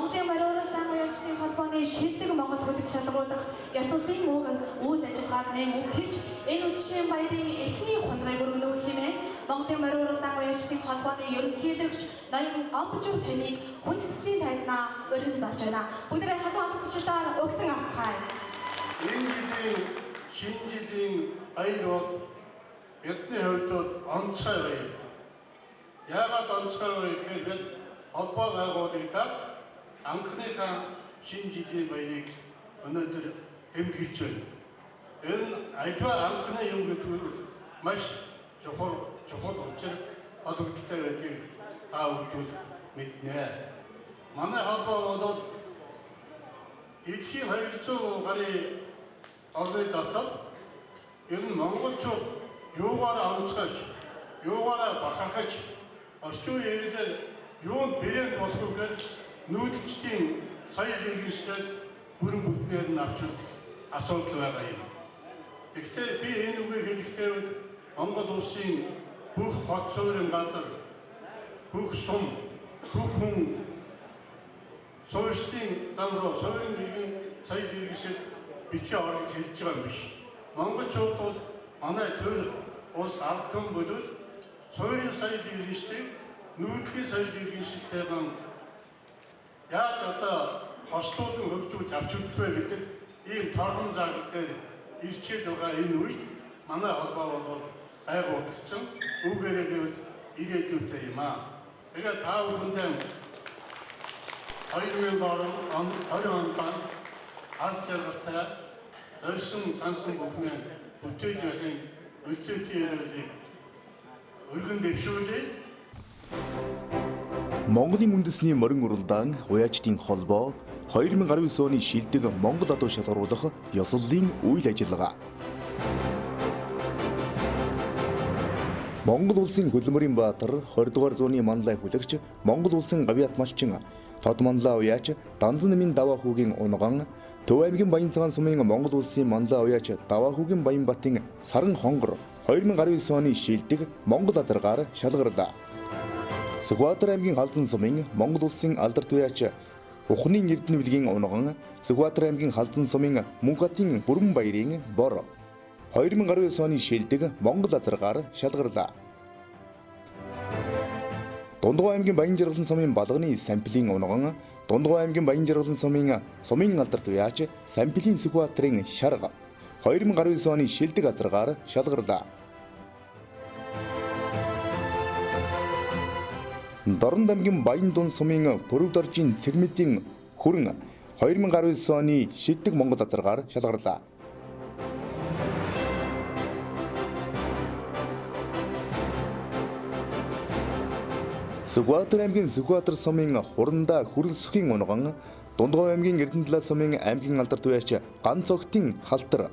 Монголын морин уралдаан уяачдын холбооны шилдэг Монгол хөлөг шалгаруулах ёслолын үйл ажиллагааг нэн үг хэлж энэ үдшийн баярын эхний хундгыг өргөнөх хэмээн Монголын морин уралдаан уяачдын холбооны ерөнхийлөгч ноён Гомбожов таныг хүндэтгэлийн тайзнаа өргөн залж байна. Бүгдээрээ халуун албан тушаалаар өгтөн авцгаая. Энэ жилийн шинэ жилийн баяр бол бидний хувьд бол онцгой баяр. Яагаад онцгой вэ гэхээр бид холбоо байгуулагдаад анхныхаа шинэ жилийн баярыг өнөөдөр тэмдэглэж байна. Энэ аливаа анхны юм гэдэг нь маш чухал учир холбогдолтой байдгийг та бүхэн мэднэ. Манай холбоо бол дэлхийн 200 гаруй орны дотор ер нь монголчууд юугаар онцгойч, юугаараа бахархаж, орчин үеийн юунд брэнд болох вэ гэхээр нүүдэлчдийн соёл иргэншилтэй бүрэн бүтнээр нь авч үзэх асуудал байгаа юм. Гэхдээ би энэ үгийг хэлэхдээ Монгол улсын бүх хот суурин газар, бүх сум, бүх хүн суурьшдын зам руу суурин иргэн соёл иргэншил битгий ор гэж хэлж байгаа юм биш. Монголчууд бол манай төр улс ард түмэн бүлэл суурин соёл иргэншлийг нүүдлийн соёл иргэншилтэйгээ яаж одоо хослуулан хөгжүүлж авч өгөх вэ гэдэг ийм торгон заагт дээр ирчээд байгаа энэ үед манай холбоо бол байгуулагдсан. Үүгээрээ гэвэл ирээдүйтэй юм аа. Тэгээд та бүхэндээ 2020 онд аз жаргалтай зорьсон сансан бүхнээ бүтээж байхын өлзөөтийн ерөөлийг өргөн дэвшүүлье. Монголын үндэсний морин уралдаан уяачдын холбоо 2019 оны шилдэг Монгол адуу шалгаруулах ёслолын үйл ажиллагаа. Монгол улсын хөлбөмбөрийн баатар 20 дугаар зууны манлай хүлэгч Монгол улсын гавьяат малчин Тод манлай уяач Данзан нэмийн Даваа хүүгийн унган Төв аймгийн Баянцгаан сумын Монгол улсын манлай уяач Даваа хүүгийн Баянбатын саран хонгор 2019 оны шилдэг Монгол азаргаар шалгарлаа. Сүхбаатар аймгийн Халзан сумын Монгол улсын алдарт уяач Ухны Эрдэнэ бэлгийн унган Сүхбаатар аймгийн Халзан сумын Мөнхатын Бүрэн баярын бор 2019 оны шилдэг Монгол азаргаар шалгарлаа. Дундгой аймгийн Баянжаргалан сумын Балганы Самплын унган Дундгой аймгийн Баянжаргалан сумын алдарт уяач Самплын Сүхбаатарын шарга 2019 оны шилдэг азаргаар шалгарлаа. Дорнод аймгийн Баяндун сумын Пүрвдоржийн Цэрмэдийн хүрэн 2019 оны шилдэг Монгол азаргаар шалгарлаа. Сүхбаатар аймгийн Сүхбаатар сумын хурандаа хүрэлсөхийн унган Дундгой аймгийн Эрдэнэтлээ сумын аймгийн алдарт уяач Ганцогтын халтар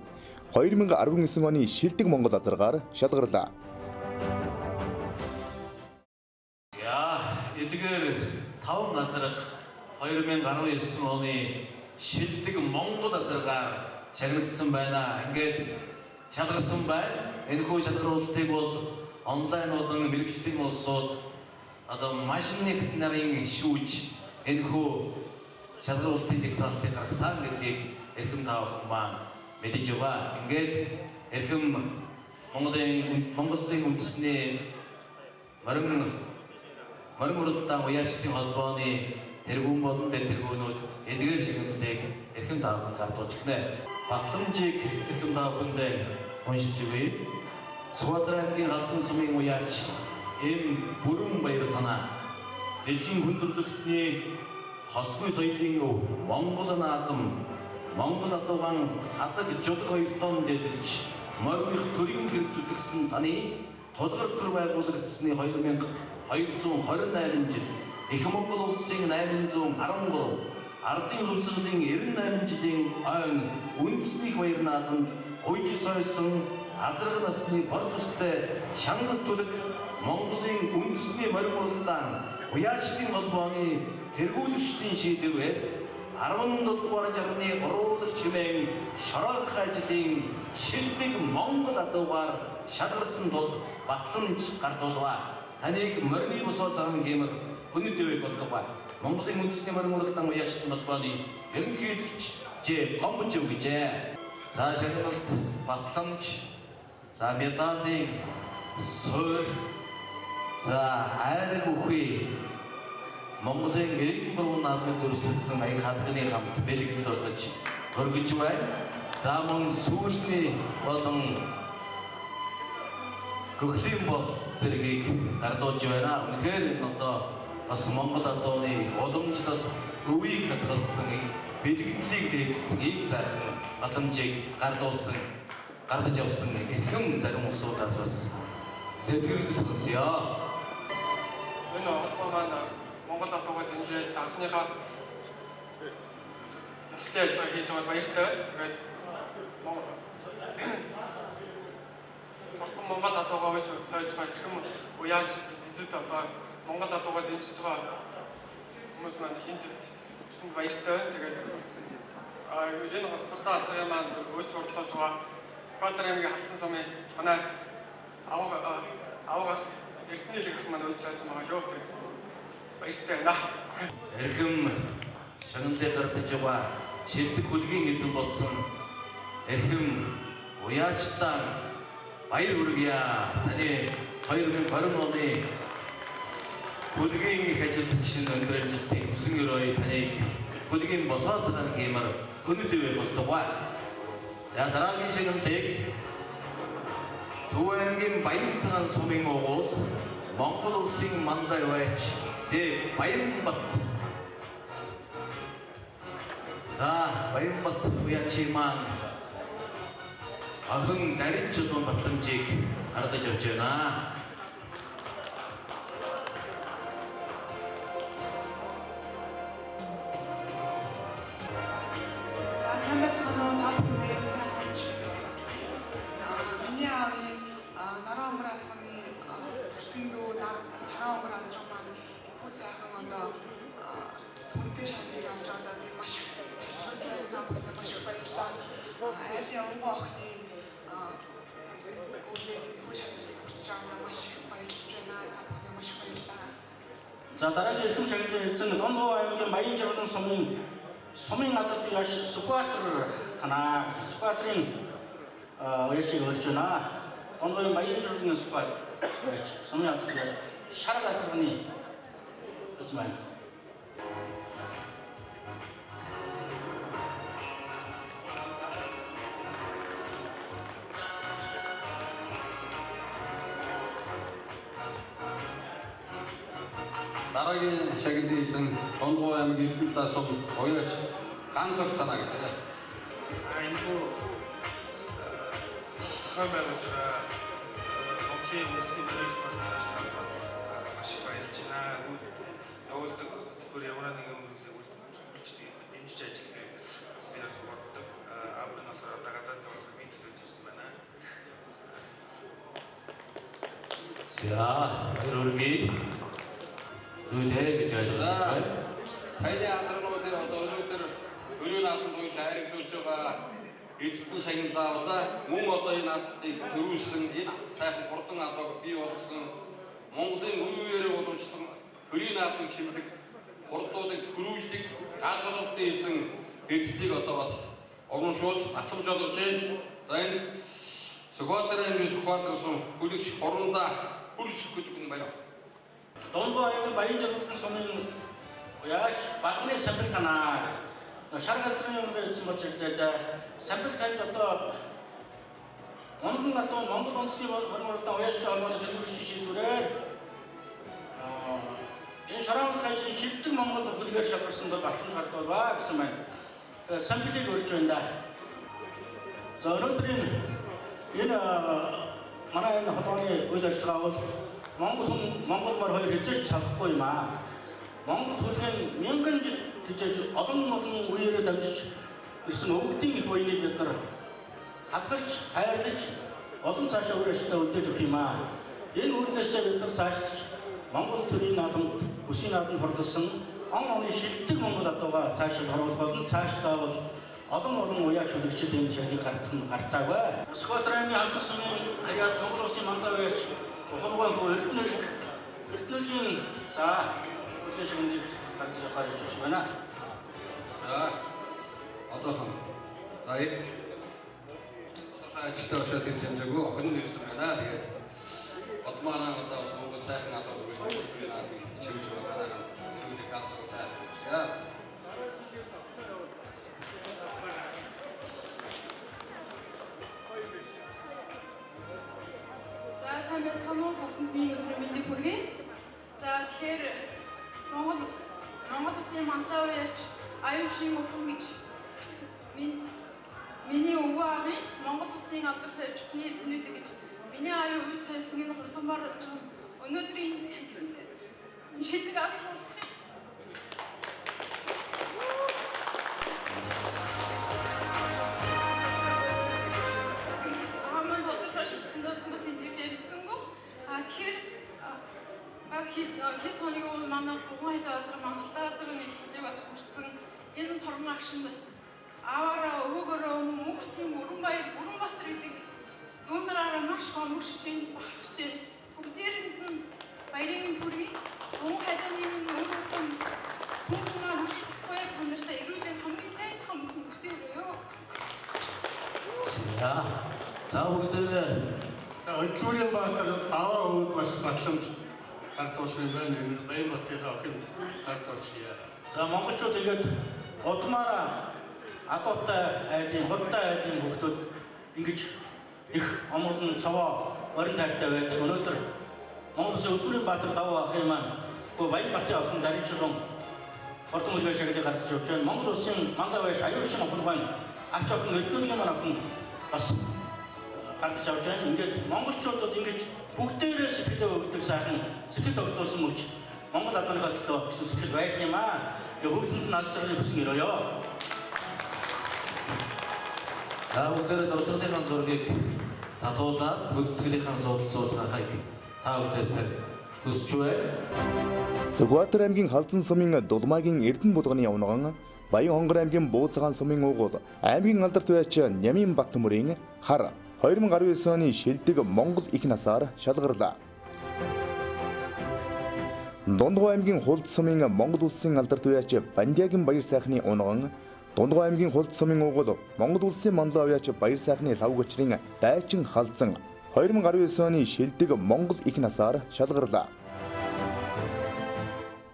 2019 оны шилдэг Монгол азаргаар шалгарлаа. Эдгээр 5 азарга 2019 оны шилдэг Монгол азаргаар шагнагдсан байна. Ингээд шалгарсан байна. Энэхүү шалгаруултыг бол онлайн болон мэргэжлийн улсууд одоо маш их нарын шүүж энэхүү шалгаруултын жагсаалтыг гаргасан гэдгийг эрхэм та бүхэн маань мэдэж байгаа. Ингээд эрхэм Монголын үндэсний морин уралдаан уяачдын холбооны тэргүүн болон дэд тэргүүнүүд эдгээр шагналыг эрхэм та бүхэнд гардуулж өгнө. Батламжийг эрхэм та бүхэнд уншиж өгье. Сүхбаатар аймгийн Галзан сумын уяач Эм Бүрэн баяр танаа. Дэлхийн хүндрэлтний хосгүй соёлын өв Монгол наадам Монгол адуугаан хадаг жудаг хоёр тон дэдэлж моргих төрийн хэрэг зүтгэсэн таны тулгар төр байгуулагдсаны 2228 жил Их Монгол улсын 813 ардын хувьсгалын 98 жилийн ойн үндэсний баяр наадамд уйж сойсон азарга насны бор зүстэй шангас түлэг Монголын үндэсний морин уралдаан уяачдын холбооны тэргүүлэгчдийн шийдвэрээр 17 дугаар жарны уруулагч хэмээн шороох ажлын шилдэг Монгол адуугаар шалгарсан тул батламж гардуулваа. Таныг морины босоо зан хиймэр өнөд ивэг болдог ба. Монголын үндэсний морин уралдаан уяачдын холбооны ерөнхийлөгч Ж Гомбожов гэжээ. За шагналт батламж, за медалийн суурь, за айраг үхий Монголын 93 наадмыг дүрсэлсэн аяг хадганы хамт бэлэгдэл болгож өргөж байна. За мөн сүүлний болон гөхлийн бол зэргийг гардуулж байна. Үнэхээр энэ одоо бас Монгол адууны их уламжлал өвийг хадгалсан, их бэлэгдлийг дээдлсэн ийм сайхан батламжийг гардуулсан, гардаж явсан эрхэм зарим улсуудаас бас сэтгэгдэл сонсъё. Энэ холбоо маань Монгол адуугаа дэмжиж анхныхаа ёслолын ажиллагаа хийж байгаад баяртай. Тэгээд хурдан Монгол адуугаа үйж сойж байгаа эрхэм уяаж эзэд болоо Монгол адуугаа дэмжиж байгаа хүмүүс маань энд ирсэнд баяртай. Тэгээд энэ хурдан азрын маань үйж сурталж байгаа Сүхбаатар аймгийн Халтан сумын манай авга Эрдэнэ хэлэх маань үйж сойсон байгаа шүү. Тэгээд баяртай байна. Эрхэм шагналыг гардаж байгаа шилдэг хүлгийн эзэн болсон эрхэм уяачтай баяр хүргье. Таны 2020 оны хүлгийн их ажилтч өндөр амжилтын хүсэн өрөөе таныг хүлгийн босоо цагаан хиймэр өнөд ивэг болдог ба. За дараагийн шагналыг Төв аймгийн Баян цагаан сумын угуул Монгол улсын манлай яваач Д Баянбат. За Баянбат уяачийн маань охин Дарин чулуун батламжийг гардаж явж байна. За сайн байцгаана уу, та бүхэндээ сайн өдөр. Миний аавын Наран омор азганы төрсөн дүү Саран омор азраг маань энэхүү сайхан одоо цүнтэй шагналыг авч байгаадаа би маш их талархаж байна. Та бүхэндээ маш их баярлалаа. Айлын онгон охины үүднээс энэхүү шагналыг хүртэж байгаадаа маш их баярлаж байна. Та бүхэндээ маш их баярлалаа. За дараагийн эрхэм шагналын эзэн Дундгов аймгийн Баян жаргалан сумын алдарт уяач Сүхбаатар танаа. Сүхбаатарын уяачийг урьж байна. Дундговын Баян жаргалан Сүхбаатар уяач сумын алдарт уяач Шарга азрагны эзэн байна. Дараагийн шагналын эзэн Дундгов аймгийн Эрдэнэлээ сум уяач Ганцог танаа гэж. Энэхүү зохион байгуулж байгаа Монголын үндэсний морин спортын холбоод маш их баярлж байна. Явуулдаг хөтөлбөр ямар нэгэн үйлдэл дэмжиж ажиллахыг бас би бас боддог. Аав минь болохоор одоо гадаад явуулах би төлөөж ирсэн байна. За баяр хүргэе. Зүйлээ гэж ойлгож байна. Саяны азарнуудын одоо өнөөдөр өрөө наадамд уйж хайрагдуулж байгаа эзэдэн шагналаа авлаа. Мөн одоо энэ наадтыг төрүүлсэн энэ сайхан хурдан адууг бий болгосон Монголын үе үеэрээ уламжлан хөрийн наадмыг чимдэг хурдуудыг төрүүлдэг гал голуудын эзэн эцдийг одоо бас урамшуулж батламж олгож байна. За энэ Сүхбаатар аймгийн Сүхбаатар сум хүлэгч хурандаа хөрс гэдэг нь баяр. Дундгов аймгийн Баян жаргалан сумын уяач Балганы самбил танаа. Шар газрын өмнө эзэн болж ирлээ. Самбил танд одоо Ундан адуу Монгол үндэсний морин уралдаан уяачдын холбооны төлөвлөлийн шийдвэрээр энэ шорон хажийн шилдэг Монгол хүлгээр шалгарсан бол батламж гардуулваа гэсэн байна. Тэгээд самбилыг өрж байна да. За өнөөдрийн энэ манай энэ холбооны үйл ажиллагаа бол Монгол хүн Монгол мор хоёр хэзээ ч салахгүй юм аа. Монгол хүлгийн мянган жил тэжээж олон олон үеэрээ дамжиж ирсэн өвгдийн их буяныг бид нар хадгалж, хайрлаж олон цаашаа үр ашигтай үлдээж өгөх юм аа. Энэ үүднээсээ бид нар цаашдч Монгол төрийн наадамд, бүсийн наадамд хурдсан он оны шилдэг Монгол адуугаа цаашид оруулах болон цаашдаа бол олон олон уяач хүлэгчид энэ шагналыг гардах нь гарцаагүй. Сүхбаатар аймгийн Халдсан сумын хаяад Монгол улсын мандаа уяач Ухангаан хүү Эрдэнэлэг Эрдэнэлийн за Хөлгийн шагналыг гардаж авахар ирж байна. За одоохон. За тодорхой ажилтай учраас ирж амжаагүй охин нь ирсэн байна. Тэгээд одмаараа одоо бас Монгол сайхан адуу дөрвөн Монгол зүрийн наадмыг чивж байгаа манайхан эрүүлэг галзуу сайхан юм. За сайн байцгаана уу, бүгдэнд нэг өдрийн мэндийг хүргэе. За тэгэхээр Монгол улсын манлай уяарч аюул охин гэж миний өвөө аавын Монгол улсын албан ёсны эрдэнэлэг гэж миний аавын үе цайсан энэ хурданбар газар өнөөдрийн шилдэг азар болж аамын тодорхой шилжсэндээ хүмүүс энэ ирж мэдсэнгүү. А тэгэхээр бас хэд хоногийн өмнө манай гуган хайлаа газар Монголтай газрын цэцлэг бас хүртсэн энэ торгон агшинд аваараа өвөөгөөрөө мөнх тийм өрөн баяр Өрөнбаатар гэдэг дүүнараараа маш гомгшиж байна, бахархаж байна. Бүгдээрэнд нь баярын мэнд хүргэе. Дуун хайлааны минь өр удам түн тунаар үрч болохгүй та нартай эрүүл мэнд хамгийн сайн сайхан бүхний хүсье өрөөё. За бүгдээрээ Хөдөлмөрийн баатар даваа өвөг бас батламж гардуулсан юм байна. Энэ Баянбатын охинд гардуулчихъя. За монголчууд ингээд удмаараа адуутай айлын, хурдтай айлын хүүхдүүд ингэж их омордон цовоо орон тайртай байдаг. Өнөөдөр Монгол Улсын Хөдөлмөрийн баатар даваа ахын маань Баянбатын охин Дарин чулуун хурдан үлгээр шагналыг гардаж явж байна. Монгол Улсын мандаа байш аюул шин охин маань ач охин Эрдэнэгийн маань охин бас гардаж авч байна. Ингээд монголчуудад ингэж бүгдээрээ сэтгэлээ өгдөг сайхан сэтгэл тогтнуулсан мөч Монгол адууныхаа төлөө гэсэн сэтгэл байх юм аа. Ингээ бүгдэнд нь аз жаргалыг хүсэн өрөөё. За бүгдээрээ дурсгалынхаа зургийг татуулаад төлөвлөлийн суудал сууцгаахыг та бүдээс хүсэж байна. Сүхбаатар аймгийн Халзан сумын Дулмаагийн Эрдэнэ булганы унган Баян хонгор аймгийн Бууцгаан сумын уугуул аймгийн алдарт уяач Нямын Баттөмөрийн хар 2019 оны шилдэг Монгол их насаар шалгарлаа. Дундгой аймгийн Хулд сумын Монгол улсын алдарт уяач Бандиагийн баяр сайхны унган Дундгой аймгийн Хулд сумын уугуул Монгол улсын манлай уяач баяр сайхны лав гочрын дайчин халзан 2019 оны шилдэг Монгол их насаар шалгарлаа.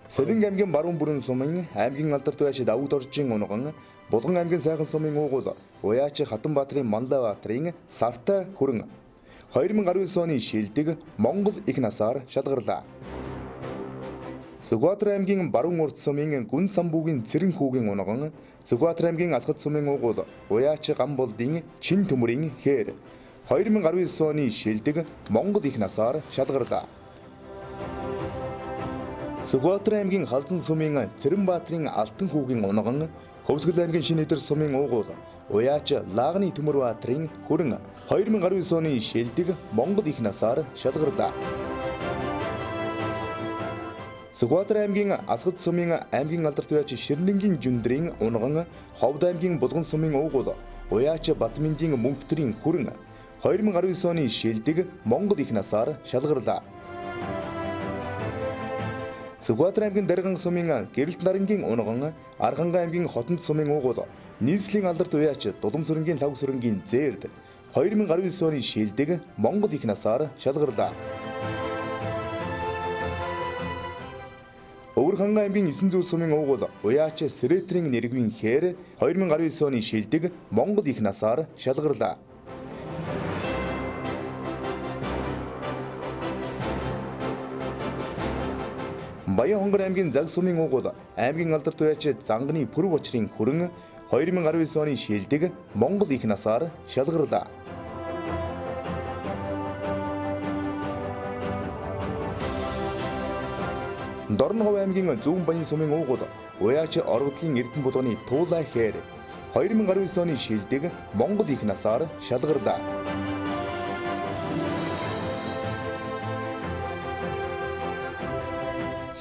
Сэлэнг аймгийн Баруун бүрэн сумын аймгийн алдарт уяач Давуд Оржийн унган Булган аймгийн Сайхан сумын уугуул уяач Хатанбаатарын Манлай Баатарын сартай хүрэн 2019 оны шилдэг Монгол их насаар шалгарлаа. Сүхбаатар аймгийн Баруун урд сумын Гүн самбуугийн Цэрэн хүүгийн унган Сүхбаатар аймгийн Асгат сумын уугуул уяач Гамболдын Чин төмөрийн хээр 2019 оны шилдэг Монгол их насаар шалгарлаа. Сүхбаатар аймгийн Халзан сумын Цэрэнбаатарын Алтан хүүгийн унган Хөвсгөл аймгийн Шинэ Эдэр сумын уугуул уяач Лагны Төмөр Баатарын хүрэн 2019 оны шилдэг Монгол их насаар шалгарлаа. Сүхбаатар аймгийн Асгат сумын аймгийн алдарт уяач Ширнэнгийн Жүндрийн унган Ховд аймгийн Булган сумын уугуул уяач Батминдийн Мөнхтрийн хүрэн 2019 оны шилдэг Монгол их насаар шалгарлаа. Сүхбаатар аймгийн Дарган сумын Гэрэлт нарангийн унган Архангай аймгийн Хотонд сумын уугуул нийслэлийн алдарт уяач Дулам сүрэнгийн Лав сүрэнгийн зээрд 2019 оны шилдэг Монгол их насаар шалгарлаа. Өвөрхангай аймгийн 9 зүүн сумын уугуул уяач Сэрэтрийн нэргүйн хээр 2019 оны шилдэг Монгол их насаар шалгарлаа. Баян хонгор аймгийн Заг сумын уугуул аймгийн алдарт уяач Занганы Пүрэв очрын хүрэн 2019 оны шилдэг Монгол их насаар шалгарлаа. Дорногов аймгийн Зүүн Баян сумын уугуул уяач Оргодлын Эрдэнэ булганы Туулай хээр 2019 оны шилдэг Монгол их насаар шалгарлаа.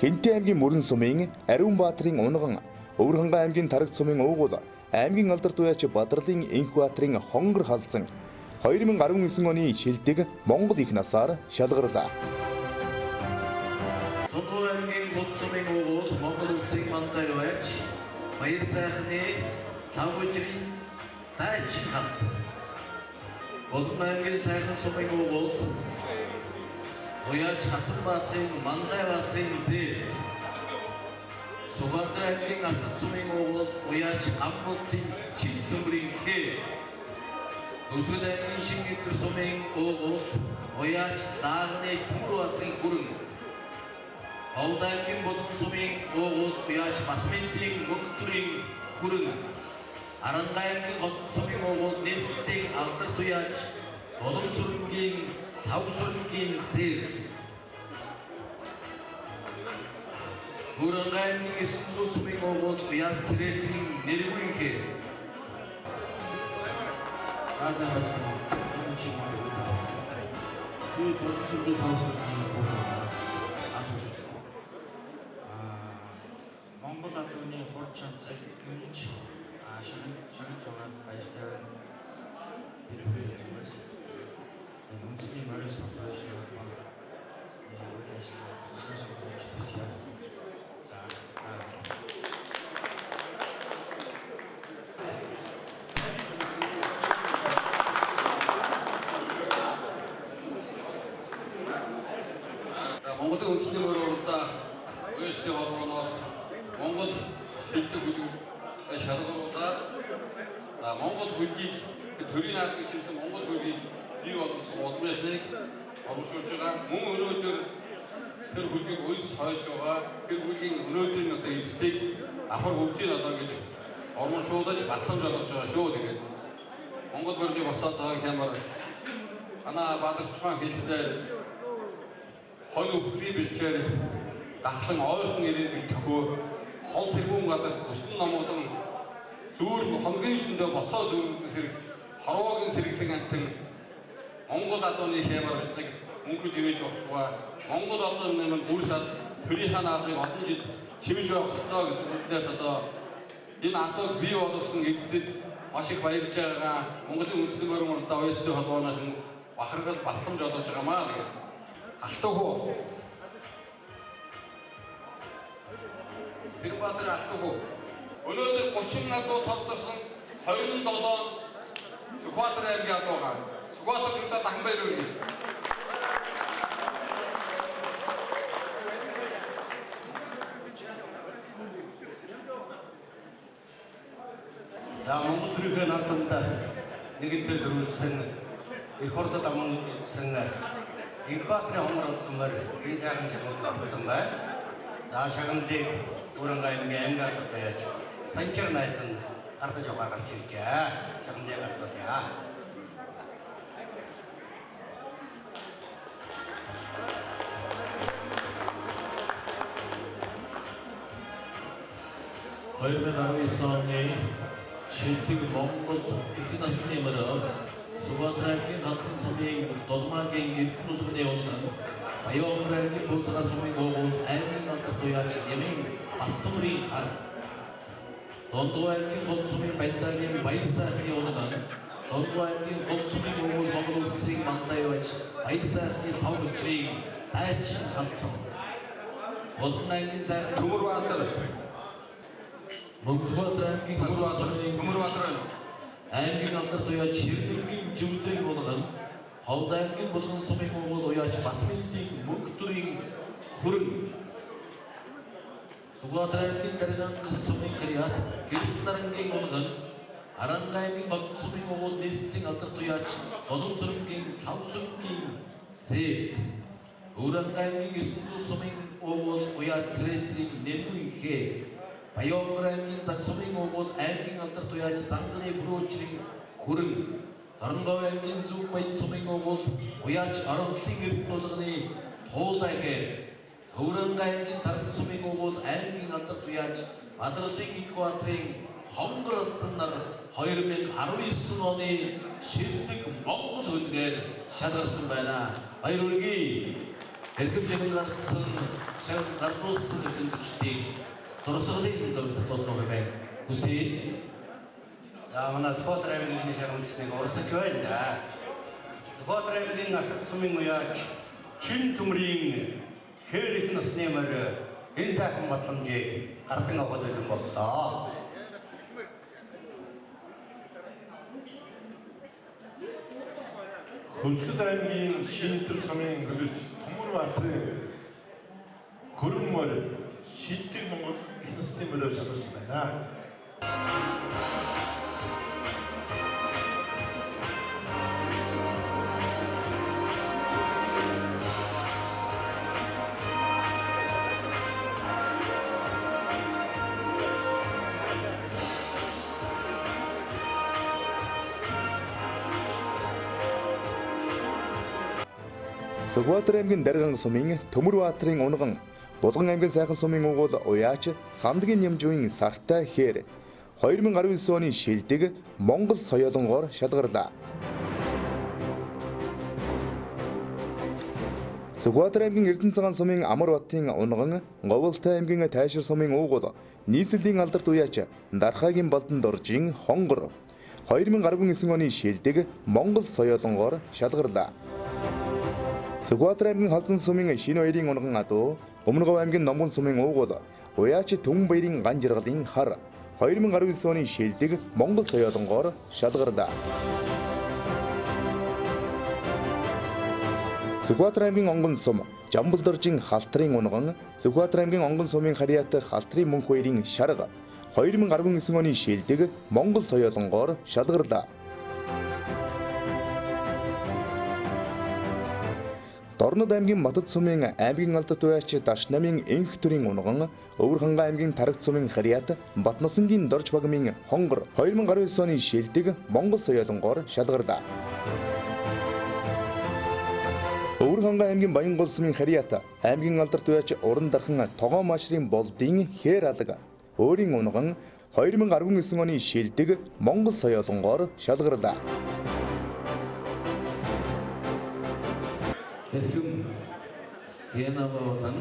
Хэнтэй аймгийн Мөрөн сумын Ариун Баатрын унган Өвөрхангай аймгийн Тарагт сумын уугуул аймгийн алдарт уяач Бадралын Энхбаатарын хонгор халзан 2019 оны шилдэг Монгол их насаар шалгарлаа. Дундгуй аймгийн Хот сумын уугуул Монгол улсын манлай уяач Баяр сайхны Лавгүжрийн дайчин халдсан. Булан аймгийн сайхан сумын уугуул Уяач Хатанбаатарын Манлай баатрын зээл. Сүхбаатар аймгийн Асад сумын уугуул Уяач Гамболдын Чил төмрийн хээ. Төгсгөл аймгийн Шингэн сумын уугуул Уяач Лаагны Төмөр баатрын хүрэн. Овд аймгийн Булган сумын уугуул Уяач Батментийн Мөнх төрийн хүрэн. Арангай аймгийн Хот сумын уугуул Нийслэлийн Алдар туяач Булан сүрэнгийн Тав сүрэнгийн зээл. Хөрөнгө аймгийн 900 сумын уугуул Уяач Цэрэдгийн Нэрвийн хээ. Наасан бацхан энэ чи юм. Би Булан сүрэнгийн тав сүрэнгийн уугуул Монгол адууны хурд чансыг гэмлж шагнаж байгаад баяртай байна. Би бүхий зүгээс энэ үндэсний морин спорт уяачны холбооны үйл ажиллагаа бэлсэн сануулж төсөе. За Монголын үндэсний морин уралдаа уяачны холбооноос Монгол шилдэг хөлөг шалгаруулаад за Монгол хөлгийг төрийн наад гэж хэлсэн Монгол хөлгийг бий болгосон удамшныг урамшуулж байгаа. Мөн өнөөдөр тэр хөлгийг уйс хойж байгаа. Тэр хөлгийн өнөөдрийн одоо эцдийг авхар бүгдийг одоо ингэж урамшуулж батламж олгож байгаа шүү. Тэгээд Монгол морины босоо цагаан хямар манай Бадарчхан хэлснээр хонь өхрийн бэлчээр дахлан ойрхон ирээд бэлтгэхгүй хол сэргүүн газар өсөн номгодон зүүр хоногийн шөндөө босоо зүүрэн сэрэг хорвоогийн сэргэлэн амтан Монгол адууны хямар биднийг мөнхөд ивэж болохгүй. Монгол адууны минь бүр сад төрийнхаа наадмыг олон жил чимж явах ёстой гэсэн үднээс одоо энэ адууг бий болгосон эздэд маш их баярлж байгаа. Монголын үндэсний морин уралдаа уяачны холбооноос бахархал батламж олгож байгаа маа тэгээд Алтан хүү. Тэрбаатар Алтан хүү. Өнөөдөр 30 адуу тодорсон 27 Сүхбаатар аймгийн адуу байгаа. Сүхбаатар шүртэ дахин баяр хүргэе. За Монгол төрийнхөө наадамд нэгэнтээ дөрвөлсөн их хурлд аман үзсэн Инкваторын хомор олсон морь энэ сайхан шагналд батсан байна. За шагналыг Өрөнгө аймгийн аймаг алдар туяач Санчир найз нь гардаж явахаар гарч иржээ. Шагналыг гардуулъя. (2019) оны шилдэг Монгол их насны морь Сүхбаатар аймгийн Галзан сумын Дулмаагийн Эрдэнэ улганы унган Баян аймгийн Бууцгаа сумын уугуул аймгийн алдар туяач Нямын Баттөмрийн хар. Дундгуй аймгийн Хот сумын Бандагийн Баяр сайхны унган Дундгуй аймгийн Хот сумын уугуул Монгол улсын манлай яваач Баяр сайхны лав хүчрийн дайчин халдсан. Булан аймгийн сайхан Төмөрбаатар Мөнхбаатар аймгийн Төмөрбаатар байна. Аймгийн алдар туяач Ширдэнгийн Живдрийн унган Ховд аймгийн Булган сумын уугуул уяач Батментийн Мөнх төрийн хүрэн. Сүхбаатар аймгийн Дарган гас сумын Кариат Гэрэлт нарангийн унган Аранга аймгийн Гот сумын уугуул нийслэлийн алдар туяач Долон сүрэнгийн Лав сүрэнгийн зэт. Өрөнгө аймгийн 900 сумын уугуул уяач Цэрэдрийн Нэргүй хээ. Баян аймгийн Заг сумын уугуул аймгийн алдар туяач Занганы Бүрөөчрийн хүрэн. Дорногов аймгийн Зүг Баян сумын уугуул уяач Орогдлын Эрдэнэ улганы Туулай хээр. Хөврөнгө аймгийн Тарагт сумын уугуул аймгийн алдар туяач Бадралын Инкваторын хонгор алзан нар 2019 оны шилдэг Монгол хөлгээр шалгарсан байна. Баяр хүргэе. Эрхэм чимэг гардсан, шагнал гардуулсан эрхэмчдийг дурсгалын зураг татуулна хэмээн хүсье. За манай Сүхбаатар аймгийн шагналчныг урсаж байна да. Сүхбаатар аймгийн Насаг сумын уяач Чин төмрийн Хээр их насны морь энэ сайхан батламжийг гардан авахад бэлэн боллоо. Хөлсгөл аймгийн Шинэтэр сумын хөлөгч Төмөрбаатарын хөрөн морь шилдэг Монгол их насны мориор шалгарсан байна. Сүхбаатар аймгийн Дарган сумын Төмөрбаатарын унган, Булган аймгийн Сайхан сумын угуул уяач Сандгийн Нямжуугийн сартай хээр 2019 оны шилдэг Монгол соёолонгоор шалгарлаа. Сүхбаатар аймгийн Эрдэнэцгаан сумын Амар Батын унган, Говьлтай аймгийн Тайшир сумын уугуул нийслэлийн алдарт уяач Дархаагийн Балдан доржийн хонгор 2019 оны шилдэг Монгол соёолонгоор шалгарлаа. Сүхбаатар аймгийн Халзан сумын Шинэ баярын унган адуу, Өмнөговь аймгийн Номгон сумын уугуул уяач Түмэн баярын ган жаргалын хар 2019 оны шилдэг Монгол соёолонгоор шалгарлаа. Сүхбаатар аймгийн Онгон сум Жамбал доржийн халтрын унган, Сүхбаатар аймгийн Онгон сумын харьяат халтрын мөнх баярын шарга 2019 оны шилдэг Монгол соёолонгоор шалгарлаа. Дорнод аймгийн Матад сумын аймгийн алдарт уяач Дашнамын энх төрийн унган, Өвөр хангай аймгийн Тарагт сумын харьяат Батнасангийн Дорж багмын хонгор 2019 оны шилдэг Монгол соёолонгоор шалгарлаа. Өвөр хангай аймгийн Баянгол сумын харьяат аймгийн алдарт уяач Уран дархан Тогоон маашрын болдын хээр алга өөрийн унган 2019 оны шилдэг Монгол соёолонгоор шалгарлаа. Эрхэм Генаволон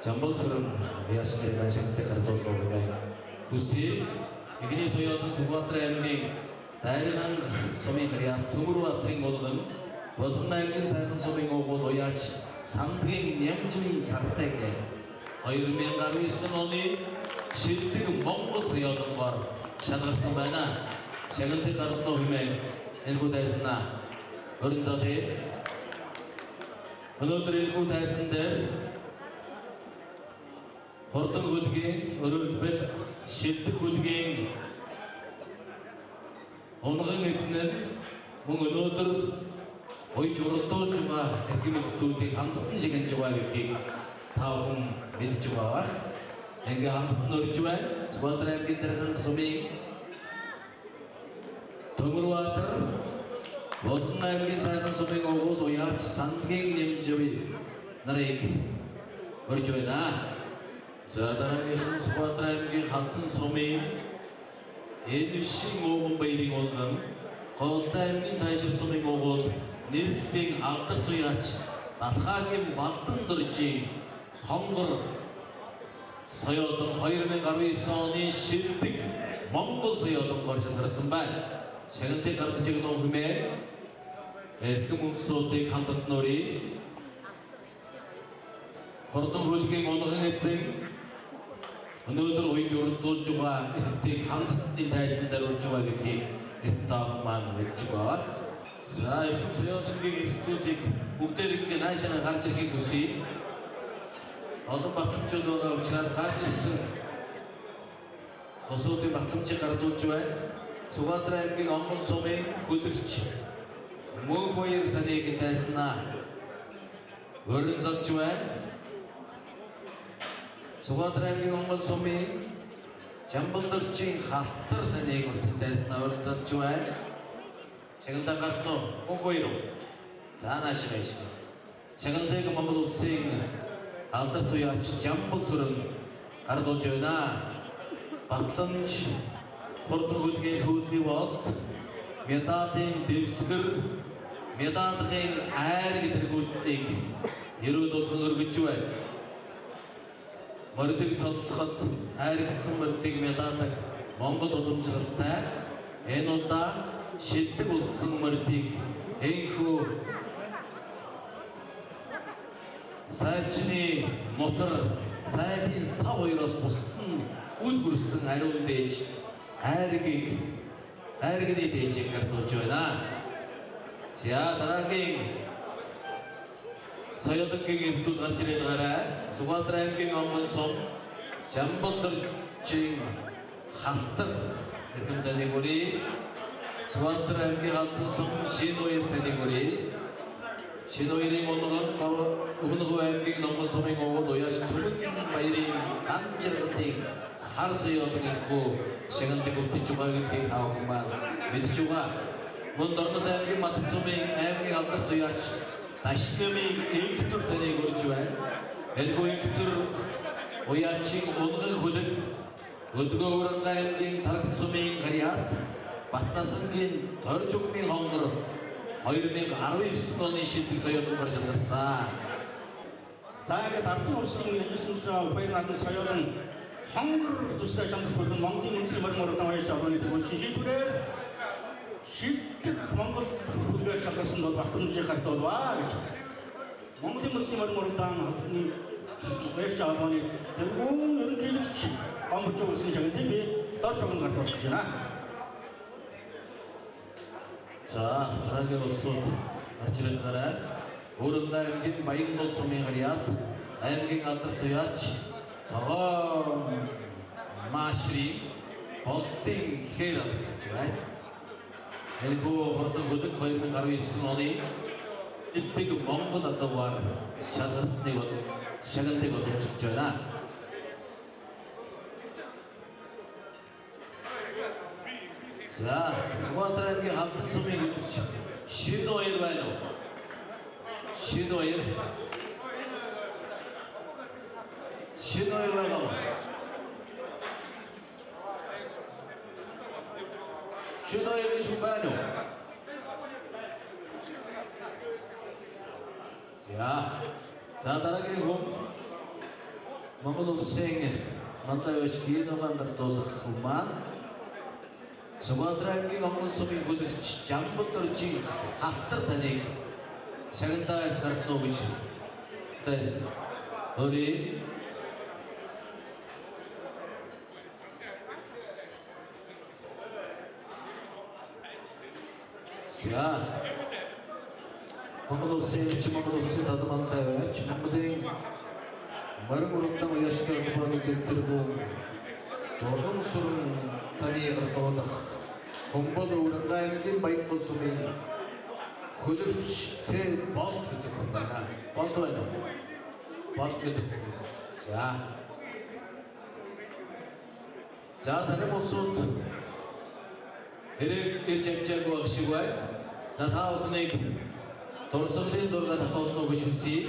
Жамбалсүрэн уяачнарын гашигтай гардуулах хэмээн хүсье. Эхний соёолон Сүхбаатар аймгийн Дайрган сумын харьяат Төмөрбаатарын унган, Булган аймгийн Сайхан сумын уугуул уяач Сандгийн Нямжмын сартай гэх 2019 оны шилдэг Монгол соёолонгоор шалгарсан байна. Шагналыг гарднуу хэмээн энэхүү тайзнаа өрн золъё. Өнөөдөр энэхүү тайзан дээр хурдан хөлгийн, өөрөөр хэлбэл шилдэг хөлгийн унган эзэн нь мөн өнөөдөр уяж уралдуулж байгаа эрхэм эцдүүдийг хамтдан шагнаж байгаа гэдгийг та бүхэн мэдж байгаа бах. Ингээ хамтдан урьж байна. Сүхбаатар аймгийн Дарган сумын Төмөрбаатар, Булган аймгийн Сайхан сумын угуул уяач Сандгийн Нямжвын нарыг урьж байна. За дараагийнхан Сүхбаатар аймгийн Халзан сумын Энвшин ууган баярын унган, Голтой аймгийн Тайшир сумын угуул нийслэлийн алдарт уяач Далхаагийн Балдан доржийн хонгор соёолон 2019 оны шилдэг Монгол соёолонгоор шалгарсан байна. Шагналыг гардаж өгнө хэмээн эрхэм өнсүүдийг хамтад нүрий. Хурдан хөлгийн унган эзэн өнөөдөр уяж уралдуулж байгаа эцдийг хамтдны тайзан дээр урьж байгаа гэдгийг эрхэм таахан маань мэдж байгаа. За эрхэм соёолонгийн эцдүүдийг бүгдээр ингээ наашаа гарч ирэхийг хүсье. Олон батламжууд байгаа учраас гарч ирсэн улсуудын батламжийг гардуулж байна. Сүхбаатар аймгийн Онгон сумын хөлөгч Мөнх баяр таныг тайзнаа өрн золж байна. Сүхбаатар аймгийн Онгон сумын Жамбал доржийн халтар таныг бас тайзнаа өрн золж байна. Шагналаа гартлаа Мөнх баяр. За наашаа ишг. Шагналыг Монгол улсын алдарт уяач Жамбал сүрэн гардуулж байна. Батламж хурдан хөлгийн сүүлийн болт медалийн дэвсгэр, медалийн айр гэдэргүүднийг эрүүл болгон өргөж байна. Мордыг цоллоход хайргдсан мордыг медалаг Монгол уламжлалтай энэ удаа шилдэг улсын мордыг энхүү Сайлчны мутар сайлын сав хоёроос бусад нь үл хүрсэн ариун дээж айргийг айргны дээжийг гардуулж байна. За дараагийн соёлынгийн институт гарч ирээд гараа. Сүхбаатар аймгийн онгон сум Жамбал дөржийн халтар эрхэм таныг өрье. Сүхбаатар аймгийн галзан сум Шинэ үер таныг өрье. Шинэ үерийн унган Өмнө Говь аймгийн Номгон сумын угуул уяаш түмэн баярын ган жаргалын хар соёлын энэхүү шагналыг өвтөж байгаа гэдгийг та бүхэн маань мэдж байгаа. Мөн Дорнод аймгийн Мадад сумын аймгийн алдарт уяач Дашнамын энхтөр таныг урьж байна. Энэхүү энхтөр уяачийн унган хөлөг Өдгөө Уранга аймгийн Тарагт сумын Гариат Батнасангийн Торжугмын хонгор 2019 оны шилдэг соёлоор шалгарсан. За ингээд Ардын улсын 902 наадмын соёлын хонгор зүстэй шалгарч бүрэн Монголын үндэсний морин уралдаан уяачдын холбооны тэргүүн шийдвэрээр шилдэг Монгол хөлгээр шалгарсан бол Батламжийн гарт болваа гэж. Монголын үндэсний морин уралдаан холбооны уяачдын холбооны тэргүүн ерөнхийлөгч Гомбож өгсөн шагналыг би дор шогон гарт болох гэж байна. За дараагийн улсууд гарч ирээд гараа. Өөрөндөө аймгийн Баянгол сумын Гариат аймгийн алдарт уяач Тогоо Машрын Болтын хээр алдарч байна. Энэхүү хурдан хөлөг 2019 оны элдэг Монгол адуугаар шалгарсныг бол шагналыг боломжлож байна. За, Сүхбаатар аймгийн Халзан сумын хөтлөгч Шинэ хоёр байна уу? Шинэ хоёр. Шинэ хоёр байгаа уу? Шинэ хоёр гэж хүн байна уу? За. За дараагийн хүн Монгол улсын Мантай уяач Гиноган гардуулах хүн маань Сүхбаатар аймгийн Онгон сумын хүлэгч Жамбал дөржийн халтар таныг шагналаа ирж гардана уу гэж тайсан. Өрий. За. Монгол улсын элч, Монгол улсын тадманлай уяач, Монголын морин уралдаан уяачдын холбооны дэд тэргүүн Дулан сүрэн таны гардуулах Хомбол Уранга аймгийн Баянгол сумын хөлөгч Т Болд гэдэг хүн байна. Болд байна уу? Болд гэдэг хүн. За. За танин улсууд хэрэг ирж амжаагүй байх шиг байна. За та бүхнийг дурсгалын зураг татуулна уу гэж хүсье.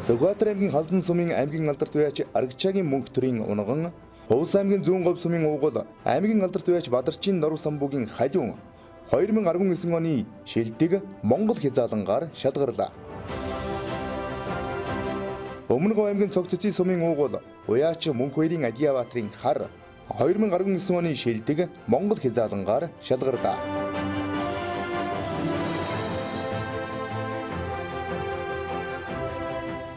Сүхбаатар аймгийн Халзан сумын аймгийн алдарт уяач Аргачаагийн мөнх төрийн унган, Хувс аймгийн Зүүн говь сумын уугуул аймгийн алдарт уяач Бадарчийн Норов самбуугийн халиун 2019 оны шилдэг Монгол хязаалангаар шалгарлаа. Өмнө Говь аймгийн Цог цэцгийн сумын уугуул уяач Мөнх баярын Адиябаатарын хар 2019 оны шилдэг Монгол хязаалангаар шалгарлаа.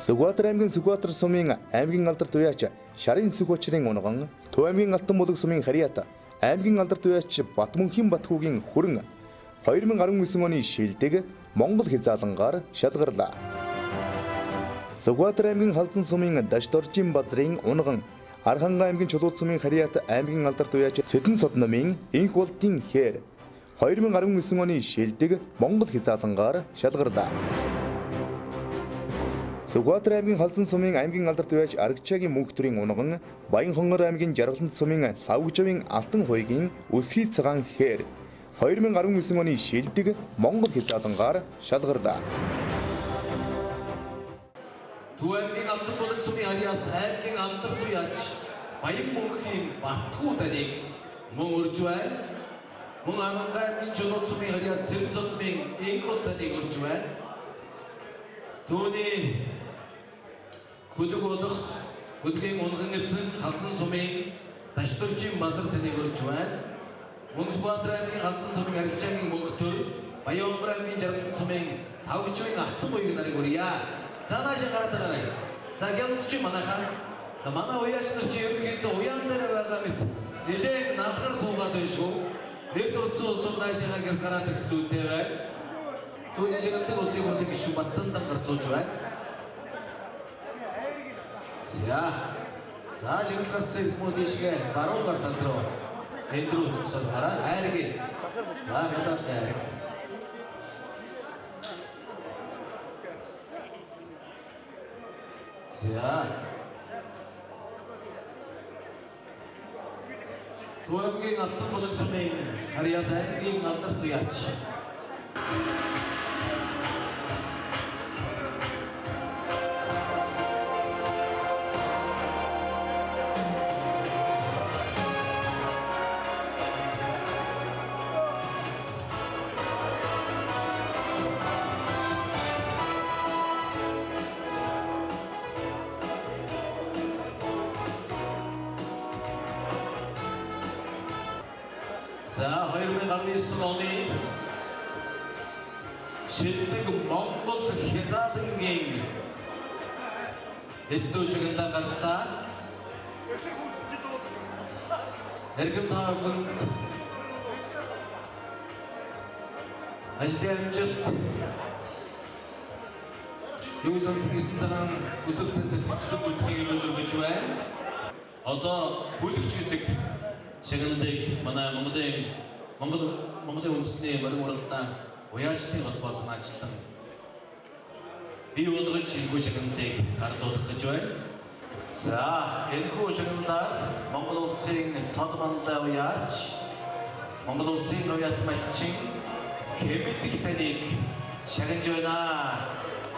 Сүхбаатар аймгийн Сүхбаатар сумын аймгийн алдарт уяач Шарын Сүхбаачрын унган, Төв аймгийн Алтан булаг сумын Хариат аймгийн алдарт уяач Батмөнхийн Батхүүгийн хүрэн 2019 оны шилдэг Монгол хязаалангаар шалгарлаа. Сүхбаатар аймгийн Халзан сумын Дашдоржийн базрын унган, Архангай аймгийн Чулуут сумын Хариат аймгийн алдарт уяач Цэдэн Содномын Инх болдын хээр 2019 оны шилдэг Монгол хязаалангаар шалгарлаа. Сүхбаатар аймгийн Халзан сумын аймгийн алдарт уяач Аргачаагийн мөнх төрийн унган, Баянхонгор аймгийн Жаргалант сумын Лавгжавын Алтан хуйгийн Өсгий цагаан хээр 2019 оны шилдэг Монгол хязаалангаар шалгарлаа. Төв аймгийн Алтан булаг сумын Харьяат аймгийн алдарт уяач Баян мөнхийн Батхүү таныг мөн урьж байна. Мөн Арангай аймгийн Чулуут сумын Харьяат Цэрцодмын Инхул таныг урьж байна. Түүний хөлөг болох хөлгийн унган эзэн Халзан сумын Дашдуржийн Базар таныг урьж байна. Мөн Сүхбаатар аймгийн Халзан сумын Арилжаагийн мөнхтөр Баян-Онгор аймгийн Жаргалан сумын Лавжвын Атан буйг нарыг урья. За наашаа гараад байгаарай. За гялцч манайхаа. За манай уяач нар чи ерөнхийдөө уяан дээр байгаа мэт нэлээд наалгар суугаад байна шүү. Нэг дурдсан улсууд наашаага гэрс гараад ирэх зүйтэй байна. Түүний шагналыг улсын хурлын гишүүн Батцандан гардуулж байна. За. За шагнал гарцсан хүмүүс ийшгээ баруун гар тал руу энд рүү зогсоод гараа. Хайрыг. За медаль хайрыг. За. Төв аймгийн Алтан булаг сумын Харьяат аймгийн алдарт уяач. За 2019 оны шилдэг Монгол хязаалангийн эцдүү шагналаа гарлаа. Эрхэм та бүхэнд ажлын амжилт, юу сонсох 9 цагаан өсөлтөн сэтгэлчдэг бүлгийг өргөж байна. Одоо бүлэгч гэдэг шагналыг манай Монголын үндэсний морин уралдаан уяачдын холбоос санаачлан бий болгож энэхүү шагналыг гардуулах гэж байна. За энэхүү шагналаар Монгол улсын тод манлай уяач, Монгол улсын уяат малчин Хэмэдэх таныг шагнаж байна.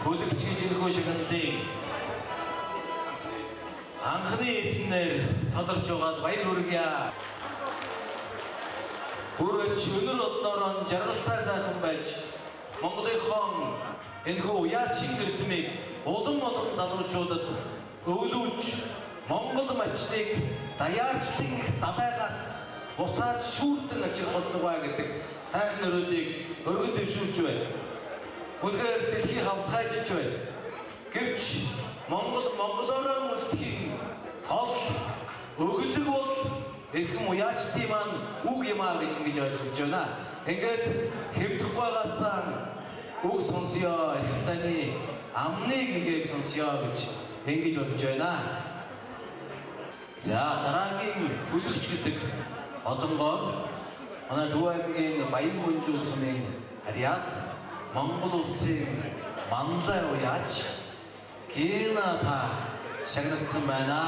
Хөлөгч гэж энэхүү шагналыг анхны эзнэр тодорч байгаад баяр хүргье. Бүрэж өнөр олноороо жаргалтай сайхан байж Монголынхон энэхүү уяачин эрдмийг улам улам залуучуудад өвлүүлж Монгол малчныг даяарчлан их далайгаас буцааж шүүрдэн авчрах болтугай гэдэг сайхан өрөөлийг өргөн дэвшүүлж байна. Үнэхээр дэлхий хавтгайжиж байна. Гэвч Монгол монголоороо үлдэхийн гол өглөг бол эрхэм уяачдын маань үг юм аа гэж ингэж ойлгож байна. Ингээд хэвдэхгүйгаас үг сонсъё, эрхэм таны амныг ингээд сонсъё гэж ингэж бодож байна. За дараагийн хөлөгч гэдэг одонгоор манай Төв аймгийн Баян мөнжүүл сумын Харьяат Монгол улсын манлай уяач Гена та шагнагдсан байна.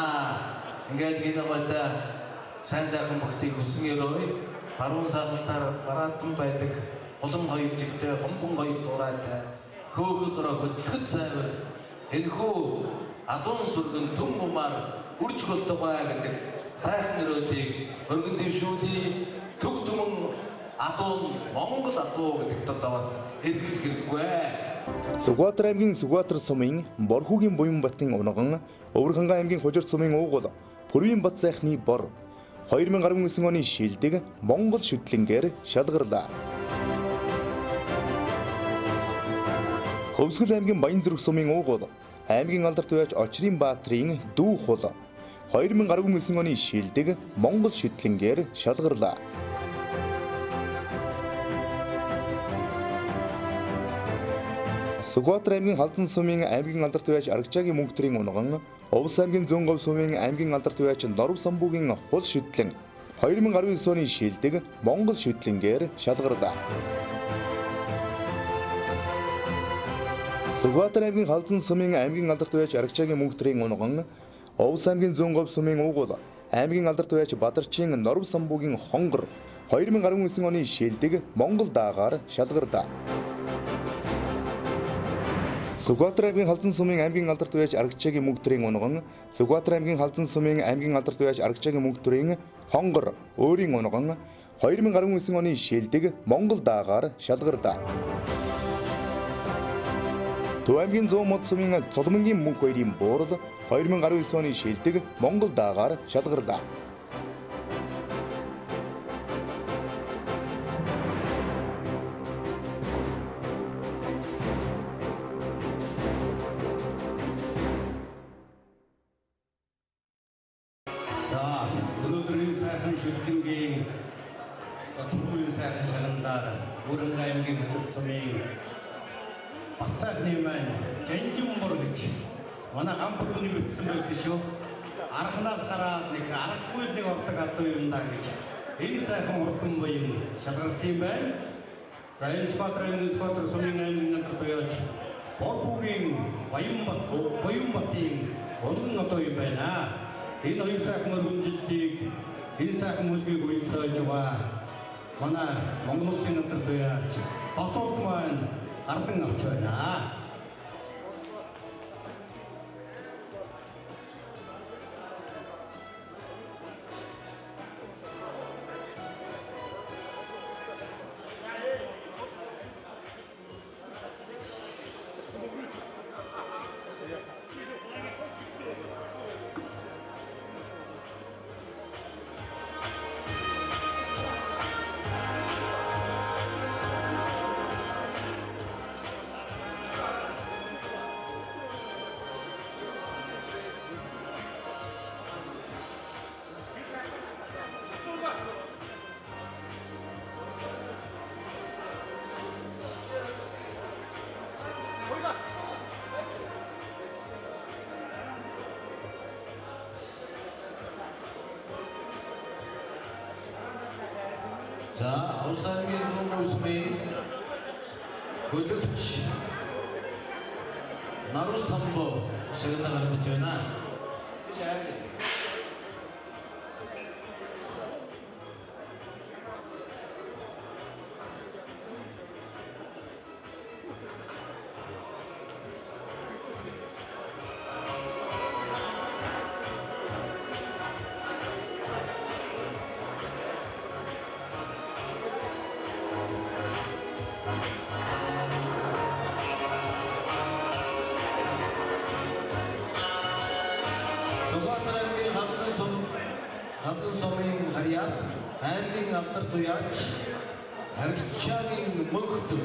Ингээд Генагойтой сайн сайхан бүхтийг хүсэн өрөөе. Баруун сахалтаар бараатан байдаг улам хоёр жигтэй хомбон хоёр дурайтай хөөхөд ороо хөдлөхөд сайвар энэхүү адуун сүргэн түн бумаар үрж болтугай гэдэг сайхан өрөөлийг өргөн дэвшүүлье. Төг түмэн адуун Монгол адуу гэдэг одоо бас эргэлзэх хэрэггүй. Сүхбаатар аймгийн Сүхбаатар сумын Борхүүгийн Буянбатын унган, Өвөрхангай аймгийн Хужир сумын уугуул Пүрвийн Бат сайхны бор 2019 оны шилдэг Монгол шүтлэнгээр шалгарлаа. Хөвсгөл аймгийн Баянзүрх сумын уугуул аймгийн алдарт уяач Очрын Баатрын дүү хул 2019 оны шилдэг Монгол шүтлэнгээр шалгарлаа. Сүхбаатар аймгийн Халзан сумын аймгийн алдарт уяач Аргачаагийн мөнхтрийн унган, Увс аймгийн Зөнговь сумын аймгийн алдарт уяач Норов самбуугийн хул шүтлэн 2019 оны шилдэг Монгол шүтлэнгээр шалгарлаа. Сүхбаатар аймгийн Халзан сумын аймгийн алдарт уяач Аргачаагийн мөнхтрийн унган, Увс аймгийн Зөнговь сумын уугуул аймгийн алдарт уяач Бадарчин Норов самбуугийн хонгор 2019 оны шилдэг Монгол даагаар шалгарлаа. Сүхбаатар аймгийн Халзан сумын аймгийн алдарт уяач Аргачаагийн мөнгө төрийн унган, Сүхбаатар аймгийн Халзан сумын аймгийн алдарт уяач Аргачаагийн мөнгө төрийн хонгор өөрийн унган 2019 оны шилдэг Монгол даагаар шалгарлаа. Төв аймгийн 100 мод сумын Цолмонгийн мөнх хоёрын буурал 2019 оны шилдэг Монгол даагаар шалгарлаа. За өнөөдрийн сайхан шүтлэнгийн түрүүний сайхан шагналаар Бүрэн аймгийн Хөтөрт сумын Бацаахны маань Жанжин мор гэж манай гам бүрний бичсэн байсан шүү. Арханаас гараад нэг аргагүй л нэг ордог адуу юм да гэж энэ сайхан урдан буян шалгарсан юм байна. За энэ Сүхбаатар аймгийн Сүхбаатар сумын аймгийн алдарт туяач Борхүүгийн Баянбат Буянбатын унган адуу юм байна. Энэ хоёр сайхан өргөмжлөлийг энэ сайхан мөлгийг үйлсэж байгаа манай Монгол улсын алдарт туяач Батулд маань гардан авч байна. За Увс аймгийн 103 сумын хөлөгч Наруу самбо шагналаа гаргаж байна. Сүхбаатар аймгийн Халзан сумын харьяат аймгийн алдарт уяач Аргачаагийн мөнхтөр.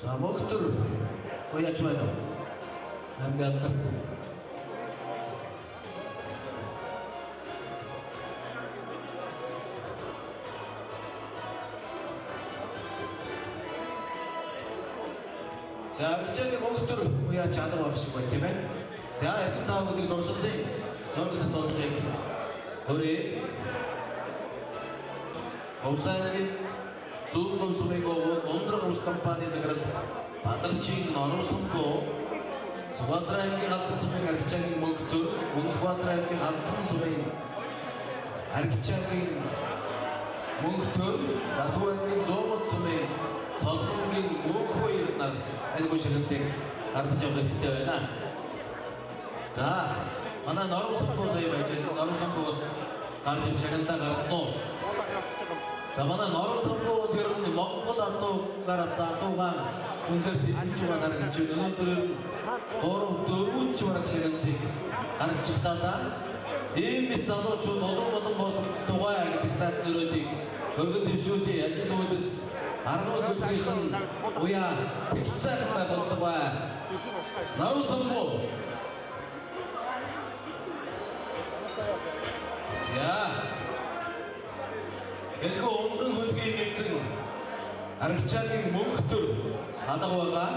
За мөнхтөр уяач байна уу? Аймгийн алдарт. За Аргачаагийн мөнхтөр уяач алга байх шиг байна тийм ээ. За эрдэм таа гэдэг дурсгалын зураг татуулгыг хөрөө. Увс аймгийн зүүн говь сумын говь Ундрах ус компани захирал Бадарчин Норвсонбо, Сүхбаатар аймгийн Галзан сумын Аргачаагийн мөнхтөр, Сүхбаатар аймгийн Галзан сумын Аргачаагийн мөнхтөр, за Төв аймгийн 100 сумын Цолмонгийн мөнх хоёр нар энэ гоо шагналыг гаргаж явах хэрэгтэй байна. За манай Норвсонбо сая байж байсан. Норвсонбо бас гарч ир шагналаа гаргана уу? За манай Норвсонбо тэр нь Монгол адуугаар адуугаан үнэхээр сэтгэж байгаа нар гэж өнөөдөр 3 4 ч бараг шагналыг гаргаж та да. Ийм мэт залуучууд олон олон болтугай гэдэг сайт нөрөөлийг өргөн дэвшүүлээ ажил үйлс арга хөлгийнх нь уяа тэгш сайхан байх болтугай. Норвсонбо. За. Энэхүү унган хөлгийн эзэн Аргачаагийн мөнхтөр алга байгаа.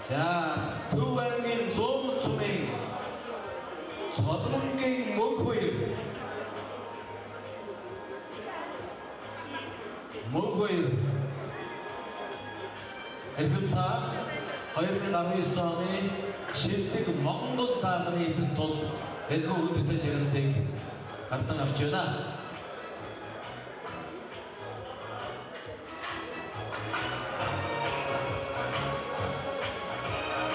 За Төв аймгийн 100 сумын Цолмонгийн мөнх хоёр. Мөнх хоёр. Эрхэм та 2019 оны шилдэг Монгол даагны эзэн тул энэхүү хүндтэй шагналыг гардан авч байна.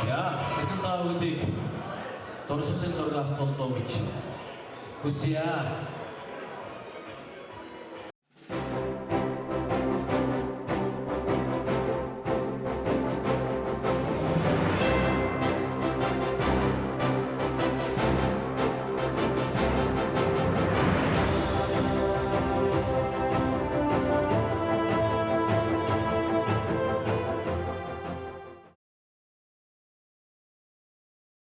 За, эдэн та бүдийг дурсгалын зураг авах болов гэж хүсье.